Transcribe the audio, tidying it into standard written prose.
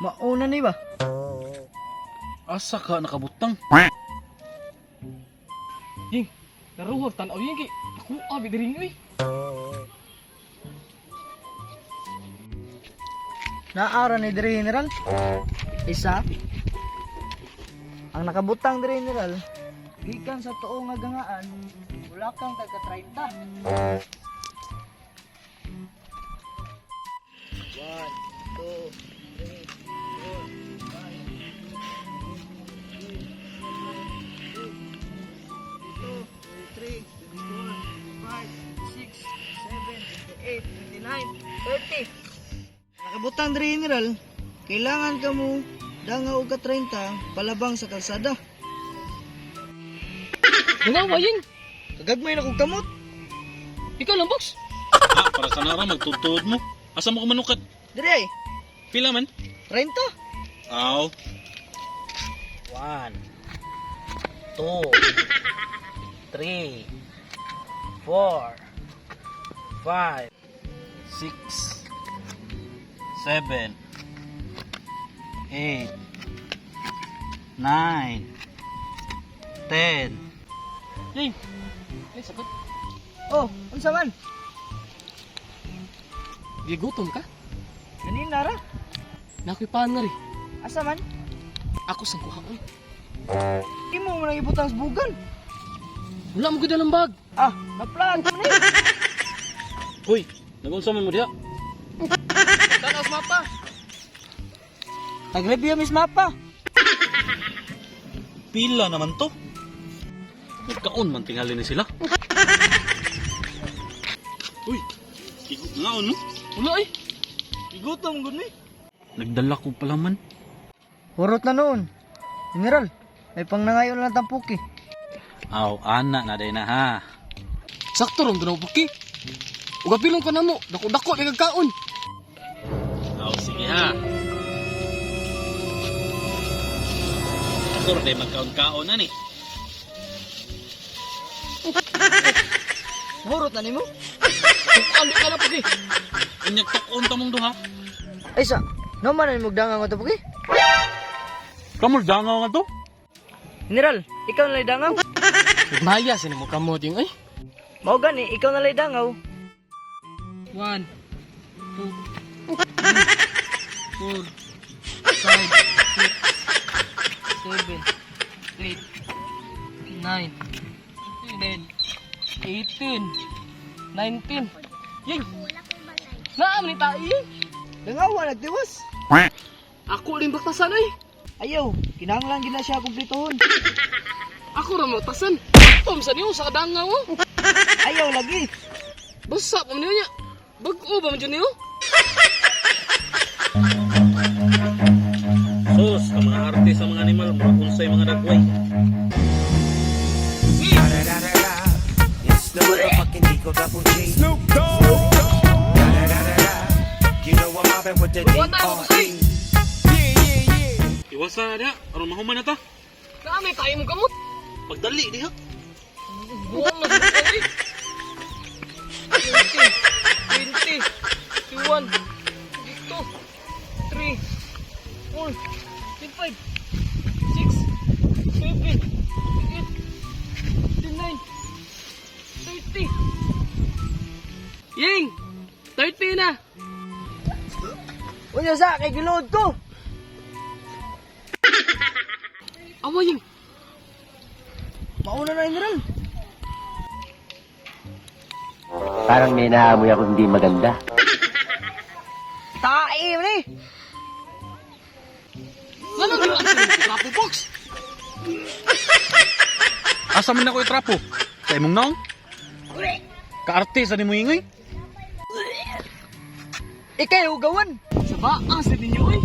Mauna ni ba? Asa ka nakabutang? Ying, naruhag tanaw ying kay ako abi diri oy. Naara ni diri, General. Isa. Ang nakabutang diri, General, gikan sa tuo nga gangaan, wala kang tagka 30. 1, 2, 3, 4, 5, 2, 3, 4, 5, 6, 7, 8, 29, 30. Nakabutang diri, General, kailangan ka mo danga og ka 30 palabang sa kalsada. Nanawa ying. Kagagmay na kog kamot. Ikaw lang box. Ha, para sa nara magtudtud mo. Asa mo kumanukad? Diri ay, Pila man? 30. Aw. 1, 2, 3, 4, 5, 6, 7, 8, 9, 10. Ying. Ay sagot. Oh, unsa man? Gigutom ka? Ganina ra. Nakoy panar eh. Asa man? Ako sang kuha oy. Imo mo nang ibutang sa bugan. Wala mo gud ang bag. Ah, naplan ko ni. Hoy, nagunsa man mo diha? Tanaw sa mapa. Nag-review mis mapa. Pila naman to. Nagkaon man tingali ni sila. Uy, igo ngaon no? Wala eh. Igutom gud ni. Nagdala ko pala man. Hurot na noon. General, may pangnangayon lang tampuki. Aw, ana na day na ha. Sakto ron dunaw puki. Ug apilon ka namo, dako-dako kay kagkaon. Aw, sige ha. Ako rin magkaon-kaon na ni. Hurot na nimo? Tukan di ka na puki. Unyag tukon ta mong duha. Ay sa, no man na nimog dangang nga tampuki. Kamol dangaw nga to. General, ikaw na lay dangaw. Maya sa nimo kamot yung ay. Mao gani, ikaw na lay dangaw. 1, 2, 3, 4, 5, 6, 7, 8, 9, 10, 18, 19. Ying! Naam ni tayo, Ying! Dangawa nagtiwas. Ako rin baktasan ay! Ayaw, kinahanglan gid na siya kumpletohon. Ako rin baktasan! Tom sa niyo sa kadangaw oh! Ayaw lagi. Basta pa man niya! Bag-o ba man dyan niyo? Sus, ang mga arte sa mga animal, murag unsay mga dagway. It's the motherfucking Eagle Double G. Snoop Dogg. You know I'm mobbing with the Buwan tayo, D.R.E. Iwasa na diha, aron mahuman na ta. Naam ni tayo mong kamot! Pagdali diha. Buwan na sa ay! 20, 21, 22, 3, 4, 5, 6, 7, 8, 9, 30. Ying! 30 na! Unya sa, kay gilood ko. Awa, Ying! Mauna na, General. Parang may naamoy ako hindi maganda. Tae man eh. Ano ginawa sa trapo box? Asa man ako itrapo? Sa imong naong? Kaarte sa nimo ingay? Ikay hugawan. Sa baas na ninyo, eh!